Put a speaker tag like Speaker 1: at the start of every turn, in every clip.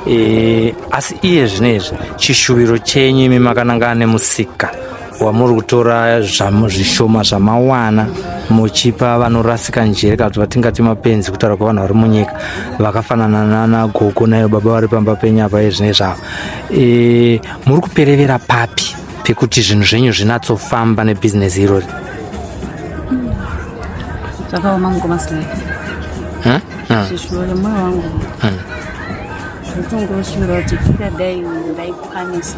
Speaker 1: E, asi iye zvino izvi chishuviro chenyu imi makanangana nemusika wamuri kutora zvishoma zvamawana muchipa vanorasika njere kana kuti vatingati mapenzi kutaura kwevanhu vari munyika vakafanana nana gogo naivo baba vari pamba penyu apa iye zvino izvi ava e, muri kuperevera papi pekuti zvinhu zvenyu zvinatsofamba nebhizinesi irori
Speaker 2: Zvakaoma mukoma Sly. Zvishuwo nemwoyo wangu. Ndotongoshuwira kuti ndingadai ndaikwanisa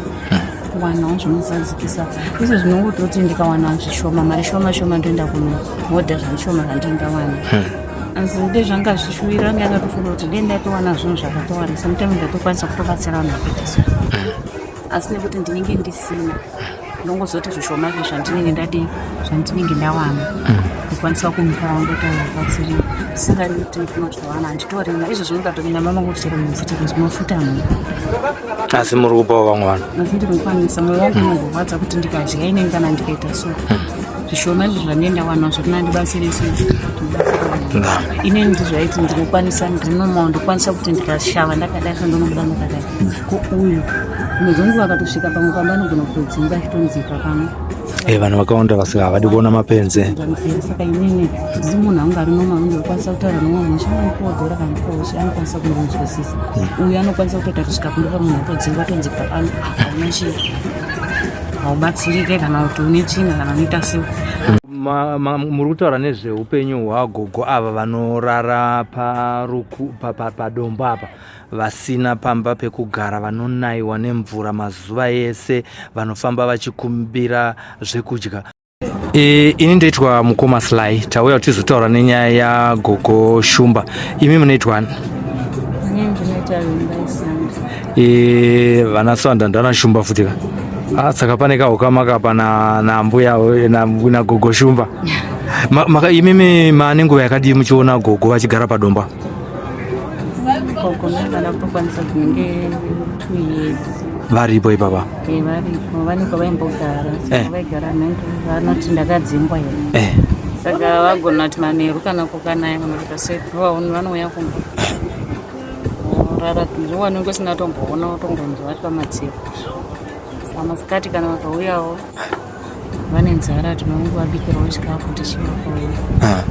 Speaker 2: kuwanawo zvinozadzikisa. Izvo zvinongototi ndikawana zvishoma, mari shoma shoma ndoenda kunohodha zvishoma zvandinenge ndawana. Asi nde zvanga zvishuwira ndanga ndatofunga kuti dai ndatowana zvinhu zvakatowanda sometimes ndatokwanisa kutobatsira vanhu vakaita so. Asi nekuti ndinenge ndisina ndongozoti zvishoma zve zvandinenge ndadii zvandinenge ndawana ndikwanisa kumupawo ndotobatsiri singari kuti ndinozviwana handitorina izvo zvinongatopinda mama kuti chero mafuta kunzi mafuta hamuna
Speaker 1: asi muri kupawo vamwe vanhu
Speaker 2: asi ndinokwanisa mwoyo wangu unongorwadza kuti ndikadya inenge kana ndikaita so zvishoma izvo zvandinenge ndawana zvotina ndibatsire sei inini ndizvaiti ndinokwanisa ndinomawo ndokwanisa kuti ndikashava ndakadai so ndonobuda ndakadai ko uyu dzimwe dzenguva akatosvika pamwe pamba anogona kutodzingwa achitonzika pano
Speaker 1: Eh, vanhu vakawanda vasika havadi kuona mapenzi
Speaker 2: saka inini ndiri munhu angu ari normal ndinokwanisa kutaura nomwe munhu chandipuwa dhora kana ndipuwa ushe anokwanisa kundinzwisisa uyu anokwanisa kutoita kusvika kumba pamunhu atodzingwa atonzikwa pano hauna chii haubatsirike kana kuti une tsvina kana unoita sei
Speaker 1: Muri kutaura nezveupenyu hwagogo ava vanorara paruku padombo apa vasina pamba pekugara vanonaiwa nemvura mazuva ese vanofamba vachikumbira zvekudya e, ini ndoitwa mukoma sly tauya kuti tizotaura nenyaya yagogo shumba imi munoitwani e, vana sanda ndana shumba futi ka ah, saka pane kahukama kapa nambuya nagogo shumba imimi maane nguva yakadii muchiona gogo vachigara padomba
Speaker 2: Gogo ndakada kutokwanisa dzinenge 2 years
Speaker 1: varipo ipapa
Speaker 2: eh, varipo vane kwavaimbogara eh. vaigara nenge vanoti ndakadzingwa here eh. saka vagona kuti manheru kana kukanaya kana kuita sei vanouya kumba rara zvowanenge usina tomboona utongonzwa vari pamadziro pamasikati kana vakauyawo vane nzara tinongovabikirawo chikafu tichivapauya ah.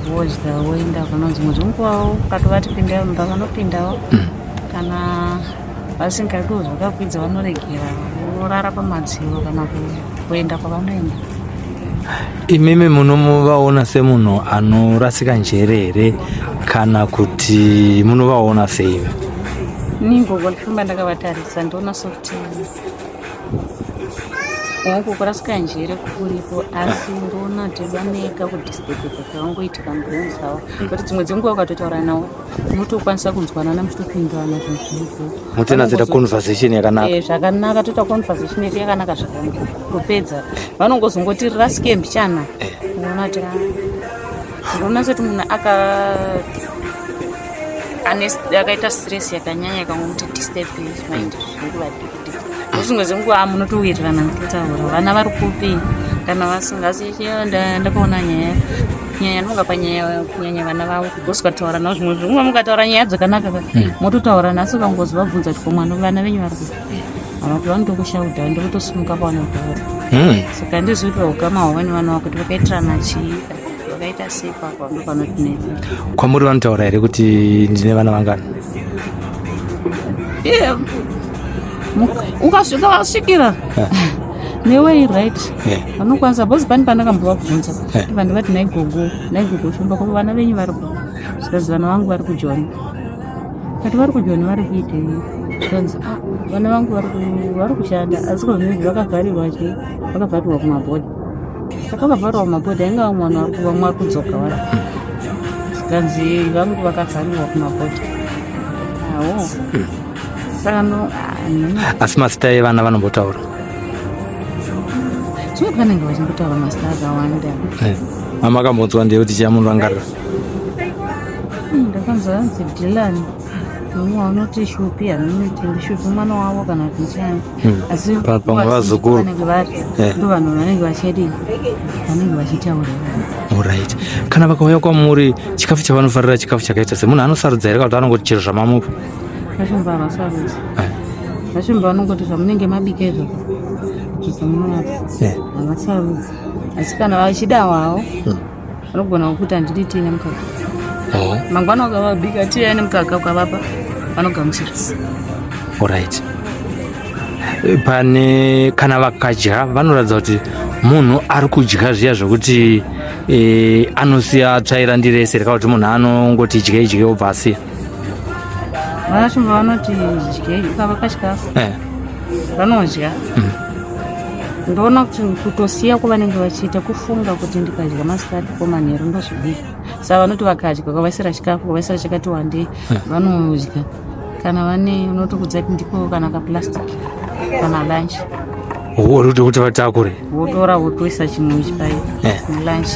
Speaker 2: vodya voenda kana dzimwe dzenguvawo ukatovati pindai mumba vanopindawo mm. kana vasingadi zvakakwidza vanoregera vorara pamadziro kana kuenda kwavanoenda
Speaker 1: imimi munovaona semunhu anorasika njere here kana kuti munovaona sei
Speaker 2: ini gogo ndifamba ndakavatarisa ndoona sokuti Hongu kurasika njere kuripo asi ndoona kuti vane kakudistebheka kavangoitika mubrain dzavo but dzimwe dzenguva ukatotaura navo unotokwanisa kunzwanana muchitopindurana zvinhu zviripo
Speaker 1: mutonatsoita conversation yakanaka
Speaker 2: eh, zvakanaka toita conversation yedu yakanaka zvakanaka topedza vanongozongoti rasike mbichana eh. unoona kuti ah, ndinoona sekuti munhu aka akaita stress yakanyanya ikangomuti disturb mind zvinguva diki Zvimwe zvenguva munotowirirana muchitaura vana vari kupi kana vasingasi ndakaona nyaya nyaya ndinonga panyaya kunyanya vana vavo because ukataura navo zvimwe zvenguva mukataura nyaya dzakanaka ka hmm. mototaura nhasi ukangozovabvunza kuti ko mwana vana venyu vari kupi havati vanotokushaudha ndokutosimuka pavanobva vari hmm. saka ndizivi kuti vaukama hwavo nevana vavo kuti vakaitirana chii vakaita sei papa ndopanotinetsa
Speaker 1: kwamuri vanotaura here kuti ndine vana vangani
Speaker 2: ukasvika vasvikira neway right vanokwanisa bcause pane pandakambovabvunza vanhu vati naigogo naigogo shumba ko vana venyu vari ku zvikanzi vana vangu vari kujoni kati vari kujoni vari kuitei zvikanzi ah, vana vangu vari kushanda asi kozvinezvi vakavharirwa chii vakavharirwa kumabhodha saka vakavharirwa kumabhodha inga vamwe vanhu vamwe vari kudzoka vari zvikanzi vangu vakavharirwa kumabhodha awo saka no
Speaker 1: asi mazita evana vanombotaura
Speaker 2: zvimwe vanenge vachimbotaura mazita akawanda
Speaker 1: eh, amakambonzwa ndeyekuti chiyamurangarira
Speaker 2: hmm, ndakanzwa hanzi dylan mumwe vanoti shupi hanoti ndishupi mwana wavo kana kuti chani
Speaker 1: hmm. asi pamwe vazukuru
Speaker 2: vanenge vari eh. ndo vanhu vanenge vachidii vanenge vachitaura
Speaker 1: orit kana vakauya kwamuri chikafu chavanofarira chikafu chakaita semunhu anosarudza here kana kuti anongoti chero zvamamupa
Speaker 2: Vashumba havasarudzi. Vashumba vanongoti zvamunenge mabika izvozvo zvizomunovapa. Havasarudzi. Asi kana vachida wavo vanogona kukuti handidi tii nemukaka. Mangwana ukavabika tii nemukaka ukavapa vanogamuchira.
Speaker 1: Alright. Pane kana vakadya vanoratidza kuti munhu ari kudya zviya zvekuti anosiya atsvaira ndirese reka kuti munhu anongoti dye dye obva asiya.
Speaker 2: Vanashumba vanoti dyei ukavapa chikafu vanodya. Ndoona kuti kutosiya kwavanenge vachiita kufunga kuti ndikadya masikati ko manheru ndozvidii. Saka vanoti vakadya ukavaisira chikafu ukavaisira chakati wandei vanodya. Kana vane unotokudza kuti ndipo kana kaplastic kana lunch.
Speaker 1: Kuti vatakure.
Speaker 2: Votora votoisa chimwe chipai mulunch.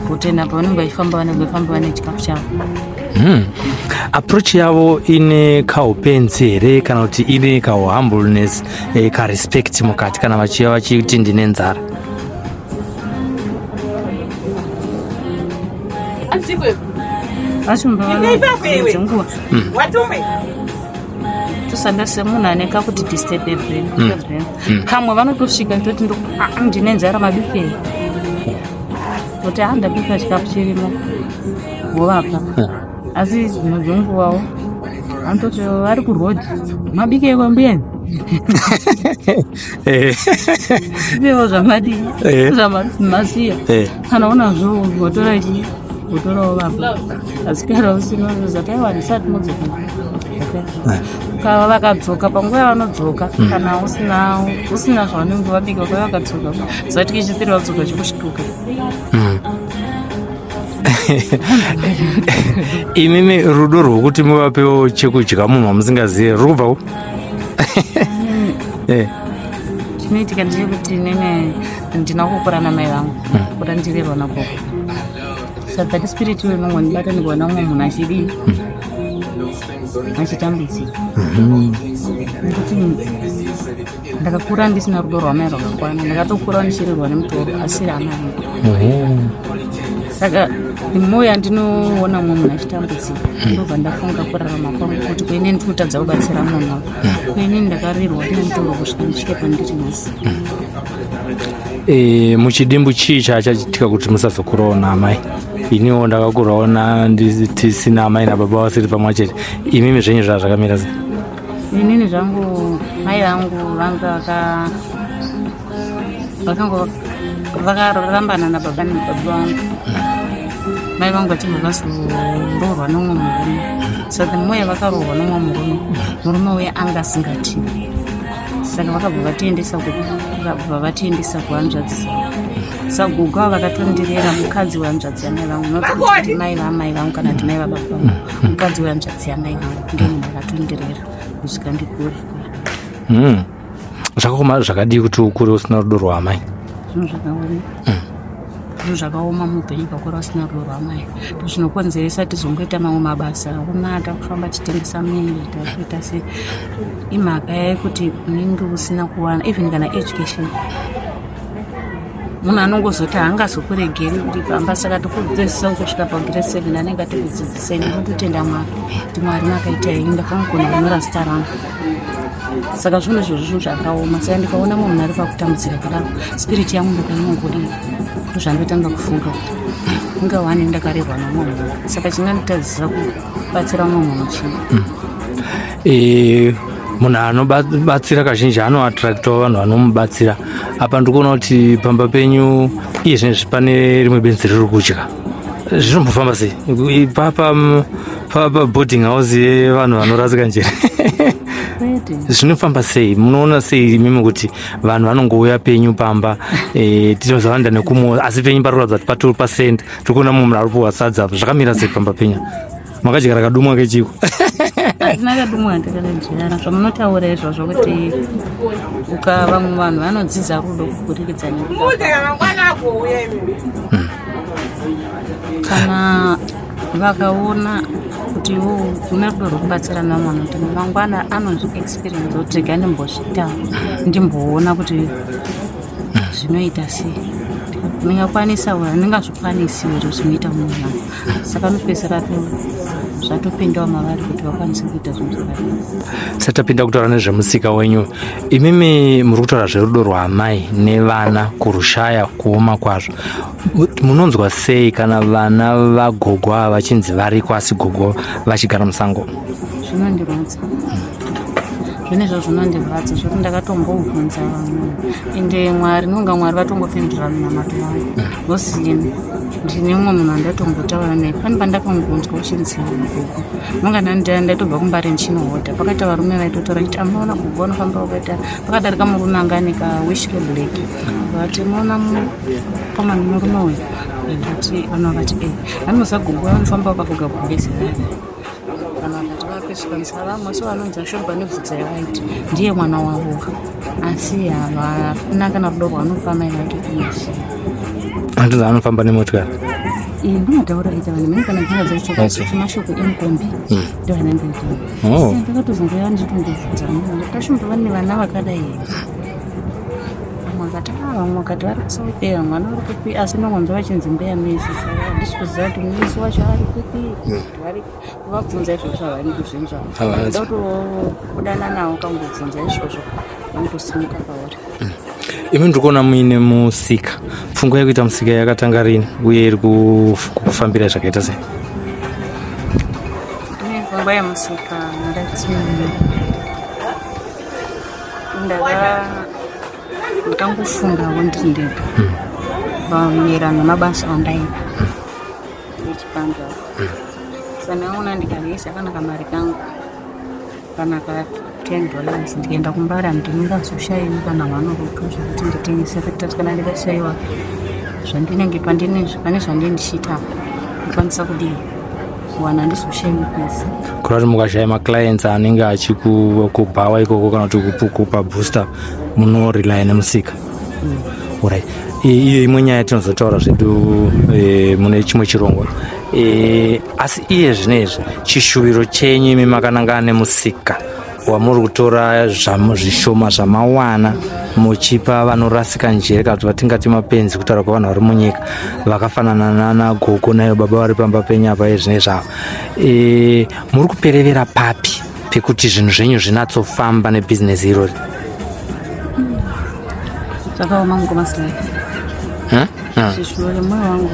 Speaker 2: Votoenda pavanenge vachifamba vanenge vachifamba vane chikafu chavo.
Speaker 1: Approach yavo ine kaupenzi here kana kuti ine kauhumbleness, karespect mukati kana vachiya vachiti ndine nzara?
Speaker 2: Vashumba vanodzenguva tosanda semunhu ane kakuti disturb brain. Kamwe vanotosvika toti ndine nzara mabikei, kuti ndabika chikafu chirimo, vovapa. Asi dzimwe dzenguvawo vanototi vari kurodhi, mabikei kwambuyeni, ivewo zvamadii zvamasiya. Kana unazvo votora chi votorawo vapa, asi kana usina zati aiwa ndisati modzoka. Kava vakadzoka panguva yavanodzoka, kana usina zvavanenge vabika, ukava vakadzoka zati kechipiri vadzoka chikuchituka.
Speaker 1: Imimi rudo rwokuti muvapewo chekudya munhu wamusingazivi ruri kubva ku?
Speaker 2: Chinoitika ndechekuti nene ndina kukura namai vangu, kura ndirerwa nagogo, saka that spirit iyoyo inongondibata ndikaona umwe munhu achidii achitambudzika, nekuti ndakakura ndisina rudo rwamai rwakakwana. Ndakatokura ndichirerwa nemutoro asiri amai vangu. Saka the yandinoona mumwe munhu achitambudzika, ndobva ndafunga kurarama kwangu kuti kuinini ndiri kutadza kubatsira munhu, kuinini ndakarerwa nemutoro kusvika ndisvike pandiri nhasi.
Speaker 1: Muchidimbu chii chachachitika kuti musazokurawo naamai? Iniwo ndakakurawo tisina amai nababa, vasiri pamwe chete. Imimi zvenyu zvaa zvakamira sei?
Speaker 2: Inini zvangu mai vangu vanga vakango vakarambana nababa nebaba vangu, mai vangu vachibva vazoroorwa nomumwe murume. Saka the more vakaroorwa nomumwe murume, murume uya anga asingatidi, saka vakabva vatiendesa vakabva vatiendesa kuhanzvadzi dzavo. Saka gogo ava vakatondirera, mukadzi wehanzvadzi yamai vangu, not kuti mai vamai vangu kana kuti mai vababa vangu, mukadzi wehanzvadzi yamai vangu ndiye munhu akatondirera kusvika ndikure.
Speaker 1: Zvakaoma zvakadii kuti ukure usina rudo rwaamai?
Speaker 2: Zvinhu zvakaoma, zvinhu zvakaoma muupenyu pakura usina rudo rwamai. Zvinokonzeresa tizongoita mamwe mabasa akunata, kufamba tichitengesa miri, takuita se imhaka yekuti unenge usina kuwana even kana education. Munhu anongozoti haangazokuregeri uri pamba, saka tokudzidzisa kusvika pagrade 7 anenge atikudzidzisai. Ndinototenda Mwari kuti Mwari makaita henyu, ndakangogona kunyora zita rangu. Saka zvinhu izvozvo zvinhu zvakaoma. Saka ndikaona munhu ari pakutambudzika kudaro, spirit yangu ndakainongodii, ndozvandotanga kufunga kuti ingawani ndakarerwa nomumwe munhu, saka chinganditadzisa kubatsira mumwe munhu chii?
Speaker 1: Munhu anobatsira kazhinji anoattractawo vanhu vanomubatsira. Apa ndiri kuona kuti pamba penyu iye zvinezvi pane rimwe benzi riri kudya. Zvinombofamba sei pa boarding house yevanhu vanorasika njere?
Speaker 2: Kwete.
Speaker 1: Zvinofamba sei? Munoona sei imimi kuti vanhu vanongouya penyu pamba? Tinozavanda nekumo, asi penyu pari kuratidza kuti patori pacenter. Tiri kuona mumwe munhu ari kupuwa sadza. Zvakamira sei pamba penyu? Makadyara kadumwa kechiko?
Speaker 2: Hatina kadumwa ndakanadyara. Zvamunotaura izvozvo kuti uka vamwe vanhu vanodzidza rudo kuburikidza nekuda, kana vakaona kuti iwo une rudo rwekubatsira namwana, kuti mangwana anozviexperience kuti rega ndimbozvita, ndimboona kuti zvinoita sei. Ndingakwanisa, ndingazvikwanisi here zvinoita munhu wangu? Saka anopedzisira zvatopindawo mavari kuti vakwanise kuita zvinhu zvakadai.
Speaker 1: Satapinda kutaura nezvemusika wenyu, imimi muri kutaura zverudo rwaamai nevana, kurushaya kuoma kwazvo. Munonzwa sei kana vana vagogo ava vachinzi variko asi gogo vachigara musango?
Speaker 2: Zvinondirwadza zvone izvo, zvinondirwadza zvekuti ndakatombobvunza vamwe, ende Mwari nonga Mwari vatongopindura minamato yangu, because ndine mumwe munhu andatombotaura naye. Pane pandakangonzwa uchinzi gogo, nonga ndatobva kuMbare ndichinohodha, pakaita varume vaitotaura chiti, "Amunoona gogo vanofamba vakaita." Pakadarika murume anga ane kawish reblack, vati, "Munoona mukomana, murume uyu?" Ndati, vanhu vakati, "E, vanoziva gogo vanofamba vakafuga gumbezi." Vanhu vakati vapesukanisa vamwe so vanonzi ashongwa nebvudzi rewaiti, ndiye mwana wavo, asi havana kana rudo rwanopa mai vake kuizi.
Speaker 1: Antonzi anofamba nemotikari.
Speaker 2: Ndinotaura ita vanhu mene kana dzinga dzacho mashoko emukombi ndoanandoita. Ndakatozongoya ndichitongobvunza, "Tashumba vane vana vakadai here?" Vamwe vakati, "Ah," vamwe vakati vari kuSouth, vamwe vana vari kupi, asi ndongonzwa vachinzi mbuya Mesi. Saka handisi kuziva kuti Mesi wacho ari kupi. Vari kuvabvunza izvozvo, havani kuzvinzwa.
Speaker 1: Havanzwi.
Speaker 2: Ndotodana navo, kangobvunza izvozvo, vanotosimuka pauri.
Speaker 1: Imi ndiri kuona muine musika. Pfungwa yekuita musika yakatanga rini, uye iri kufambira zvakaita sei?
Speaker 2: Ine pfungwa yemusika, ndati ndakangofungawo ndiri ndega pamira nemabasa andaita echipanga. Saka ndaona ndikaisa kana kamari kangu kana ka $10, ndikaenda kuMbare, ndingazoshayiwi kana hwanoruka zvekuti nditengese, kuitira kana ndikashayiwa zvandinenge pandine pane zvandinenge ndichiita, ndikwanisa kudii kuwana, handizoshayiwi pesa.
Speaker 1: Kureva kuti mukashaya maclients anenge achikubhawa ikoko kana kuti kupa booster, munorely nemusika. Alright, iyo imwe nyaya tinozotaura zvedu mune chimwe chirongwa. Asi iye zvinezvi chishuviro chenyu imi makanangana nemusika wamuri kutora zvishoma zvamawana muchipa vanorasika njere, kana kuti vatingati mapenzi kutaura kwavanhu vari munyika, vakafanana nana gogo naivo baba vari pamba penyu apa izvinezvi ava, muri kuperevera papi pekuti zvinhu zvenyu zvinatsofamba nebhizinesi irori?
Speaker 2: Zvakaoma, mukoma Silai.
Speaker 1: Hmm?
Speaker 2: Zvishuwo nemwoyo wangu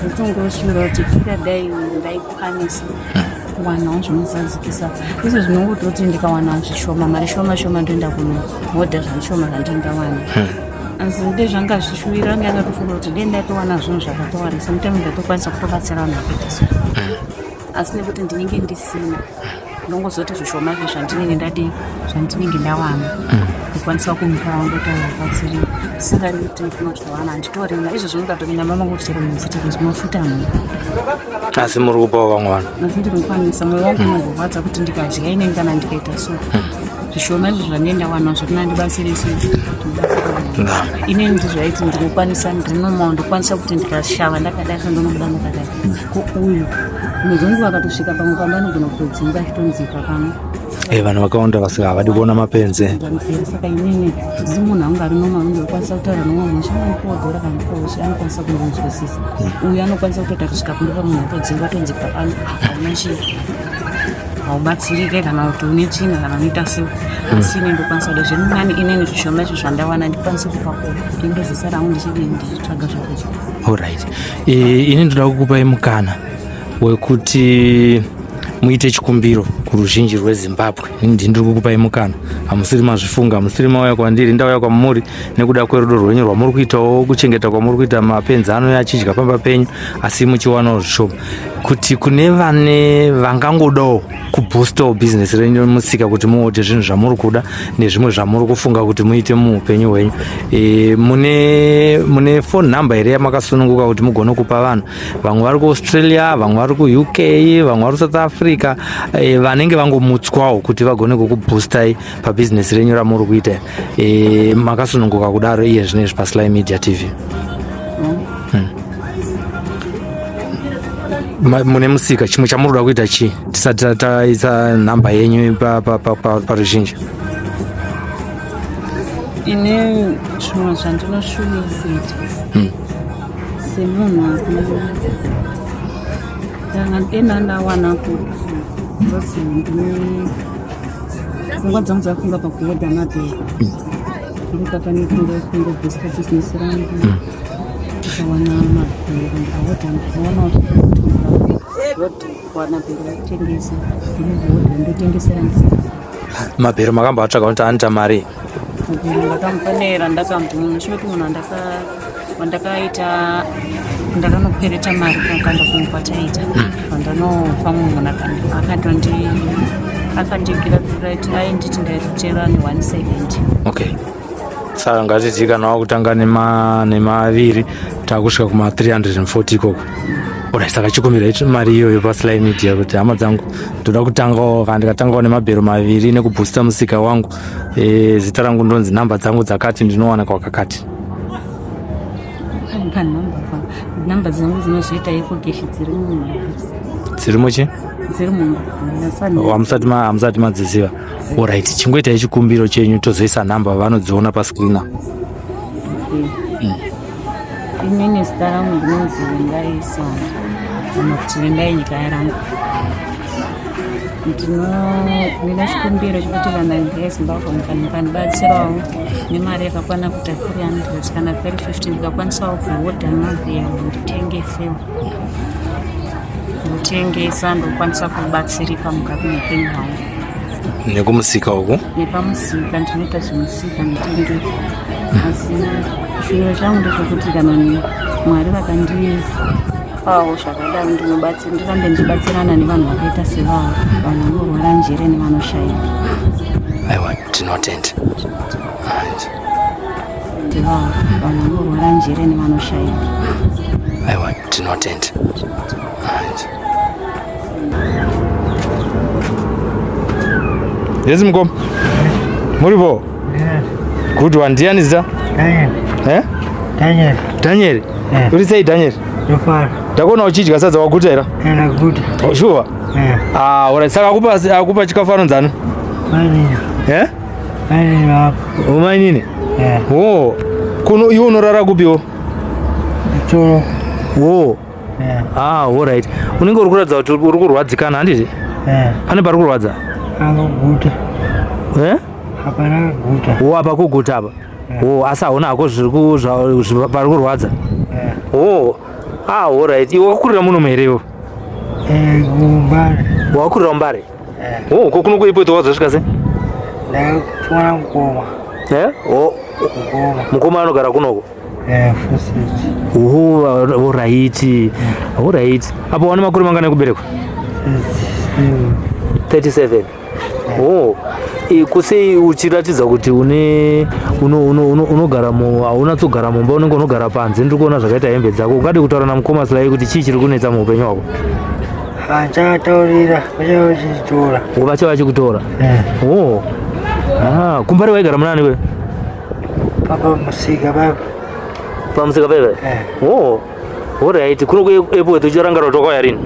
Speaker 2: nditongoshuwira kuti ndikadai ndaikwanisa kuwanawo zvinozadzikisa izvo. Zvinongototi ndikawana zvishoma, mari shoma shoma, ndoenda kunohodha zvishoma zvandingawana, asi nde zvanga zvishuwira anga ndatofunga kuti dei ndatowana zvinhu zvakatowanda, sometime ndatokwanisa kutobatsira vanhu vakaita so, asi nekuti ndinenge ndisina, ndongozoti zvishoma izvo zvandinenge ndadii, zvandinenge ndawana, ndikwanisa kumupa ndotabatsiri. Singari kuti ndinozviwana, handitorina izvo. Zvinongatopinda mama kuti chero mufuta kunzi mafuta mu
Speaker 1: Asi muri kupawo vamwe vanhu.
Speaker 2: Asi ndinokwanisa, mwoyo wangu unongorwadza kuti ndikadya ineni kana ndikaita so zvishoma izvo zvandinenge ndawana zvoti nandibatsire sei, ndibatsire vanhu. Inini ndizvaiti ndinokwanisa, ndinomawo, ndokwanisa kuti ndikashava ndakadai so, ndonobuda ndakadai. Ko uyu mwedzi wangu akatosvika pamwe pamba, anogona kutodzingwa achitonzika pano.
Speaker 1: Vanhu vakawanda vasika havadi kuona mapenzi.
Speaker 2: Saka inini ndiri munhu angu ari normal, ndinokwanisa kutaura nomwe munhu, shamanipiwa dhora kana ndipiwa, anokwanisa kundinzwisisa. Uyu anokwanisa kutoita kusvika kumba pamunhu atodzingwa, atonzikwa pano, hauna chii, haubatsirike, kana kuti une tsvina, kana unoita sei. Asi ini ndokwanisa kuda zviri nani. Inini zvishoma izvo zvandawana ndikwanise kupa kuyo, indozosara hangu ndichidii, ndichitsvaga zvekudya.
Speaker 1: Alright, ini ndoda kukupai mukana wekuti muite chikumbiro kuruzhinji rweZimbabwe. Ini ndiri kukupai mukana. Hamusiri mazvifunga, hamusiri mauya kwandiri, ndauya kwamuri nekuda kwerudo rwenyu rwamuri kuitawo, kuchengeta kwamuri kuita mapenzi anouya achidya pamba penyu asi muchiwanawo zvishoma, kuti kune vane vangangodawo kuboostawo bhizinesi renyu musika, kuti muote zvinhu zvamuri kuda nezvimwe zvamuri kufunga kuti muite muupenyu hwenyu. Mune phone number here yamakasununguka kuti mugone kupa vanhu? Vamwe vari kuAustralia, vamwe vari kuUK, vamwe vari kuSouth Africa, vanenge vangomutswawo kuti vagone kukuboostai pabhizinesi renyu ramuri kuita. Makasununguka kudaro iye zvinezvi paSly Media TV. Mune musika, chimwe chamuri kuda kuita chii tisati taisa nhamba yenyu paruzhinji?
Speaker 2: Ini zvimwe zvandinoshuvira kuita semunhu ari dena ndawana kuzi ndine pfungwa dzangu dzafunga pakuhodha mabhero ndikapa nekungobhista bhizinesi rangu ndikawana mabhero ndikahodha ndikaonawo kuwana bhero rekutengesa ndinohodha ndotengesera
Speaker 1: Mabhero makamboatsvaga kuti anoita mari?
Speaker 2: Mabhero ndakamupanera ndakambochimoti munhu wandakaita ndakanokwereta mari kukanda kumwe kwataita vandanopa mumwe munhu akatondi akandigira ainditi ndaitera ne 170.
Speaker 1: Okay, saka ngatiti kana wakutanga nemaviri takusvika kuma 340 ikoko. Alright, saka chikumbira mari iyoyo paSly Media kuti hama dzangu ndoda kutangawo, kana ndikatangawo nemabhero maviri nekubhusta musika wangu, zita rangu ndonzi, nhamba dzangu dzakati, ndinowana kwakakati.
Speaker 2: Nhamba dzangu dzinozoita ikokeshi dziri mumba.
Speaker 1: Dziri muchi?
Speaker 2: Dziri mumba.
Speaker 1: Hamusati madziziva. Alright, chingoitai chikumbiro chenyu, tozoisa nhamba vanodziona pascreen apo.
Speaker 2: Inini zita rangu ndinonzi Vengai Sanga kana kuti Vengai Nyika Yarangu. Ndine chikumbiro chekuti kana nyika yeZimbabwe mukandibatsirawo nemari yakakwana kuita 300 kana 350, ndikakwanisawo kuhodha mabhero nditengesewo, ndotengesa, ndokwanisa kubatsirika mukati meupenyu hwangu.
Speaker 1: Nekumusika uku?
Speaker 2: Nepamusika, ndinoita zvemusika, ndotengesa. Asi chishuwiro changu ndechekuti kana Mwari vakandipawo zvakadaro, ndirambe ndichibatsirana nevanhu vakaita sevavo, vanhu vanorwara njere nevanoshayiwa.
Speaker 1: Aiwa, tinotenda. Right.
Speaker 2: Sevavo, vanhu vanorwara njere nevanoshayiwa.
Speaker 1: Aiwa, tinotenda. Right. Yes, mukoma, muripo? Good one. Ndiani zita?
Speaker 3: Daniel.
Speaker 1: Eh?
Speaker 3: Daniel.
Speaker 1: Daniel.
Speaker 3: Eh.
Speaker 1: Uri sei, Daniel?
Speaker 3: Ndofara.
Speaker 1: Ndakuona uchidya sadza, waguta here?
Speaker 3: Ndaguta.
Speaker 1: Oh, sure?
Speaker 3: Eh.
Speaker 1: Ah, alright. Saka akupa chikafu anonzani?
Speaker 3: Mainini.
Speaker 1: Eh?
Speaker 3: Mainini wako.
Speaker 1: Umainini?
Speaker 3: Eh.
Speaker 1: Oh. Kuno iwe unorara kupiwo?
Speaker 3: Choro.
Speaker 1: Oh.
Speaker 3: Eh.
Speaker 1: Ah, alright. Unenge uri kuratidza kuti uri kurwadzikana, handiti?
Speaker 3: Eh.
Speaker 1: Pane pari kurwadza?
Speaker 3: Angoguta.
Speaker 1: Eh?
Speaker 3: Hapana guta.
Speaker 1: Oh, apa kuguta apa. Oh, asi hauna hako zviri pari kurwadza.
Speaker 3: Eh.
Speaker 1: Oh. Ah, alright. Iwe wakurira muno here iwe?
Speaker 3: Eh, kuMbare.
Speaker 1: Wakurira muMbare?
Speaker 3: Eh.
Speaker 1: Oh, ko kuno kuIpweto wazosvika sei?
Speaker 3: Ndakatora mukoma.
Speaker 1: Eh? Oh,
Speaker 3: Mukoma.
Speaker 1: mukoma anogara kunoko.
Speaker 3: Eh, Fositi.
Speaker 1: Oh, alright. Alright. Apo wane makore mangani ekuberekwa? 37. Oh. Kusei uchiratidza kuti une unogara mu haunatsogara mumba, unenge unogara panze? Ndiri kuona zvakaita hembe dzako. Ungade kutaura namukoma Sly kuti chii chiri kunetsa muupenyu hwako?
Speaker 3: Hanchataurira, vachava vachitora.
Speaker 1: Vacha vachikutora?
Speaker 3: Eh.
Speaker 1: Oh. Ah, kuMbare waigara munani we?
Speaker 3: Papa musika baba.
Speaker 1: Pamusika paipa?
Speaker 3: Eh.
Speaker 1: Oh. Alright, kuno kuEpworth uchirangarira kuti wakauya rini?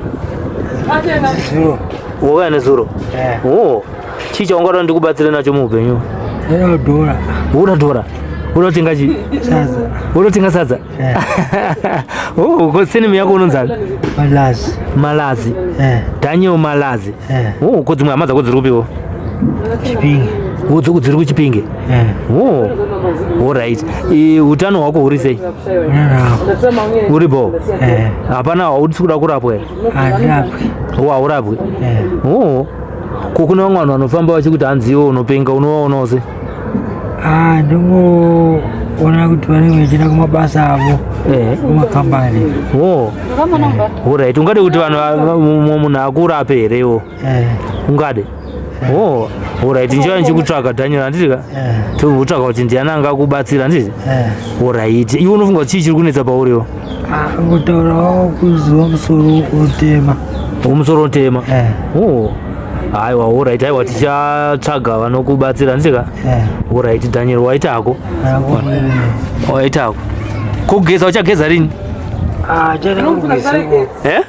Speaker 3: Zuro.
Speaker 1: Wakauya nezuro?
Speaker 3: Eh.
Speaker 1: Oh. Chii chaungada ndikubatsire nacho muupenyu?
Speaker 3: Ero dora.
Speaker 1: Uda dhora? Unotenga chii?
Speaker 3: Sadza.
Speaker 1: Unotenga sadza?
Speaker 3: Eh.
Speaker 1: Oh, ko surname yako unonzani?
Speaker 3: Malazi.
Speaker 1: Malazi.
Speaker 3: Eh.
Speaker 1: Daniel Malazi.
Speaker 3: Eh.
Speaker 1: Oh, ko dzimwe hama dzako dziri kupiwo?
Speaker 3: Chipinge.
Speaker 1: Oh, dzoko dziri kuChipinge.
Speaker 3: Eh.
Speaker 1: Oh. Alright. Utano hwako huri sei?
Speaker 3: Unarako.
Speaker 1: Uripo?
Speaker 3: Eh.
Speaker 1: Hapana hautisi kuda kurapwa here?
Speaker 3: Handirapwi.
Speaker 1: Oh, haurapwi.
Speaker 3: Eh.
Speaker 1: Oh. Ko kune vamwe vanhu vanofamba vachikuti hanzi iwe unopenga, unovaonawo sei?
Speaker 3: Ah, ndingoona kuti vanenge vachienda kumabasa avo.
Speaker 1: Eh.
Speaker 3: Kumakambani.
Speaker 1: Oh. Alright, ungade kuti vanhu munhu akurape here iwo?
Speaker 3: Eh.
Speaker 1: Ungade? Oh, alright, ndichava ndichikutsvaga, Daniel, handiti ka?
Speaker 3: Eh.
Speaker 1: Tokutsvaga kuti ndiani angakubatsira, handiti?
Speaker 3: Eh.
Speaker 1: Alright. Iwe unofunga kuti chii chiri kunetsa pauriwo?
Speaker 3: Ah, kutaurawo kuziva musoro unotema.
Speaker 1: Umusoro unotema?
Speaker 3: Eh.
Speaker 1: Oh. Aiwa, alright, aiwa, tichatsvaga vanokubatsira, handiti ka?
Speaker 3: Eh.
Speaker 1: Alright, Daniel, waitako?
Speaker 3: Ako.
Speaker 1: Waitako. Kugeza uchageza rini?
Speaker 3: Ah, chana kugeza.
Speaker 1: Eh?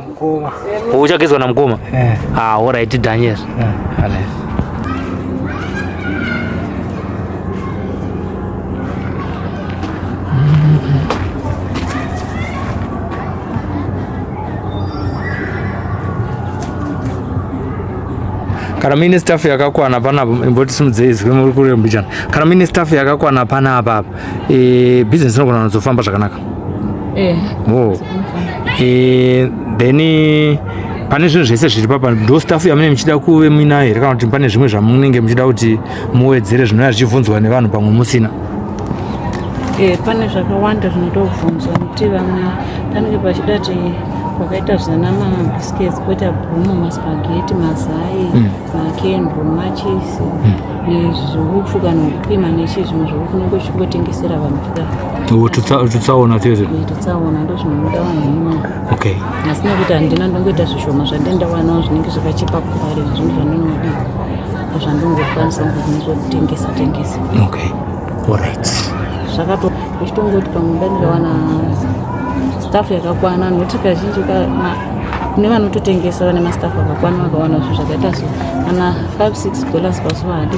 Speaker 3: Mukoma.
Speaker 1: Uchagezwa namukoma?
Speaker 3: Eh.
Speaker 1: Ah, alright, Daniel.
Speaker 3: Eh.
Speaker 1: Alright. Kana muine staff yakakwana panapa, imbotisimudzei izwi, muri kure mbichana. Kana muine staff yakakwana panapa apa, business inogona kunozofamba zvakanaka. Oh. Then pane zvinhu zvese zviri papa, ndo staff yamunenge muchida kuve muinayo here, kana kuti pane zvimwe zvamunenge muchida kuti muwedzere zvinouya zvichibvunzwa nevanhu pamwe musina?
Speaker 2: Pane zvakawanda zvinotobvunzwa, nekuti vamwe panenge pachida ti kwakaita zvana mabiscuits, poita bhumu, maspaghetti, mazai, makendro, machisi, nezveupfu kana kupima nechii, zvimwe zvokunenge uchingotengesera vanhu kudai.
Speaker 1: Oh, tutsaona tete.
Speaker 2: Tutsaona ndo zvinoda vanhu imomo. Asi nekuti handina, ndongoita zvishoma zvandendawanawo zvinenge zvakachipa kuvari, zvinhu zvandinodii, zvandongokwanisa kungotengesa tengesa.
Speaker 1: Okay, alright.
Speaker 2: Zvakato uchitongoti pamwe ndandikawana staff yakakwana, nokuti kazhinji kune vanototengesa vane mastaff akakwana, vakawana zvinhu zvakaita so kana $5-6 pazuva, hadi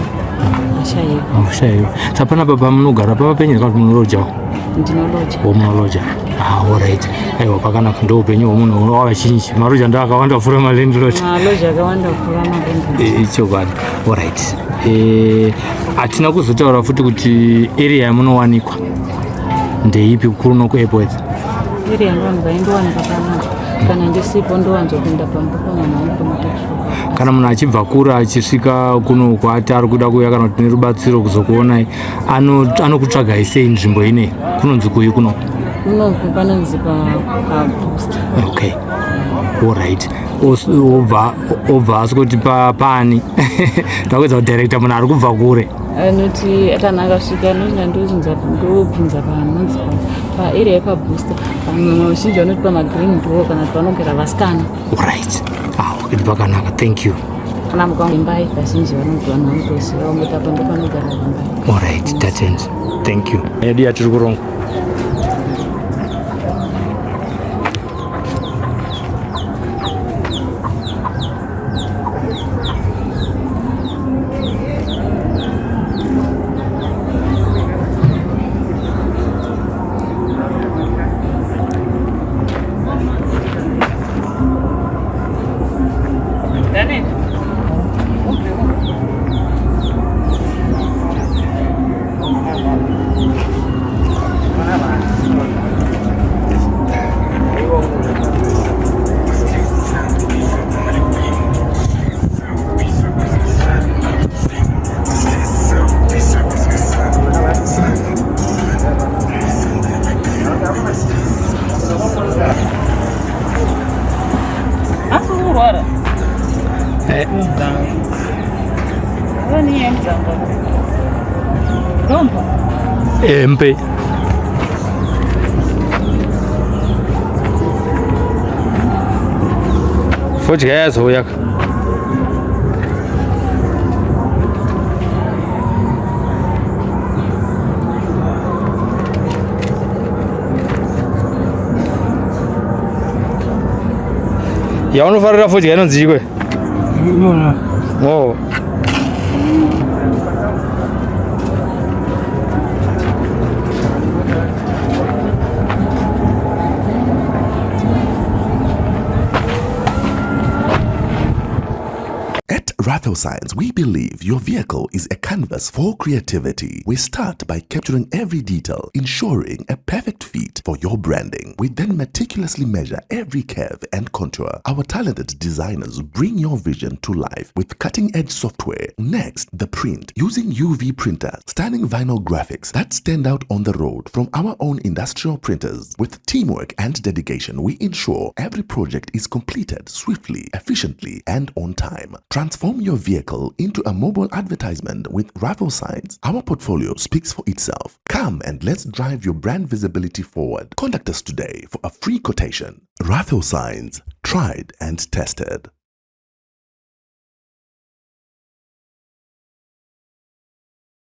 Speaker 2: ashayiwa.
Speaker 1: Shaiwa. Saka panapa pamunogara pava penyu kana kuti munolojawo?
Speaker 2: Ndinoloja.
Speaker 1: Oh, munoloja. Ah, alright. Aiwa, pakanaka, ndo upenyu hwomunhu wavazhinji. Maroja ndo akawanda kupfuura malandlord.
Speaker 2: Maloja akawanda kupfuura malandlord.
Speaker 1: Ichokwadi. Alright. Hatina kuzotaura futi kuti area yamunowanikwa ndeipi kuno kuAirport?
Speaker 2: Area ndowanikwa, indowanikwa panapa. Kana ndisipo, ndowanzopinda pamba pamwana wangu pamatakishopu.
Speaker 1: Kana munhu achibva kure achisvika kuno kwati ari kuda kuuya kana kuti nerubatsiro kuzokuonai, anokutsvagai sei nzvimbo inei? Kunonzi kuyi kuno?
Speaker 2: Kunoku panonzi paBooster.
Speaker 1: Okay, alright. Obva asikuti paani? Ndakuedza kudirecta munhu ari kubva kure.
Speaker 2: Anoti kana akasvika, anoti ndobvunza panonzi paarea yepaBooster. Vamwe vazhinji vanoti pamagreen door, kana kuti panogara vasikana.
Speaker 1: Alright, ah, okay, pakanaka, thank you.
Speaker 2: Kana mukaimbai, kazhinji vanoti vanhu vanotoziva, vangoti apa ndo panogara vimbai.
Speaker 1: Alright, tatenda, thank you. Yedu yatiri kuronga.
Speaker 2: Asi urwara vaniye mudzanga rombo.
Speaker 1: Mpe. Fodya yazouya ka. Yaunofarira fodya inonzi chikwe?
Speaker 3: Iyona.
Speaker 1: Oh.
Speaker 4: At Raffle Signs, we believe your vehicle is a canvas for creativity. We start by capturing every detail, ensuring a perfect fit for your branding. We then meticulously measure every curve and contour. Our talented designers bring your vision to life with cutting edge software. Next, the print, using UV printer, stunning vinyl graphics that stand out on the road from our own industrial printers. With teamwork and dedication, we ensure every project is completed swiftly, efficiently, and on time. Transform your vehicle into a mobile advertisement with Raffle Signs. Our portfolio speaks for itself. Come and let's drive your brand visibility forward. Contact us today for a free quotation. Raffle Signs, tried and tested.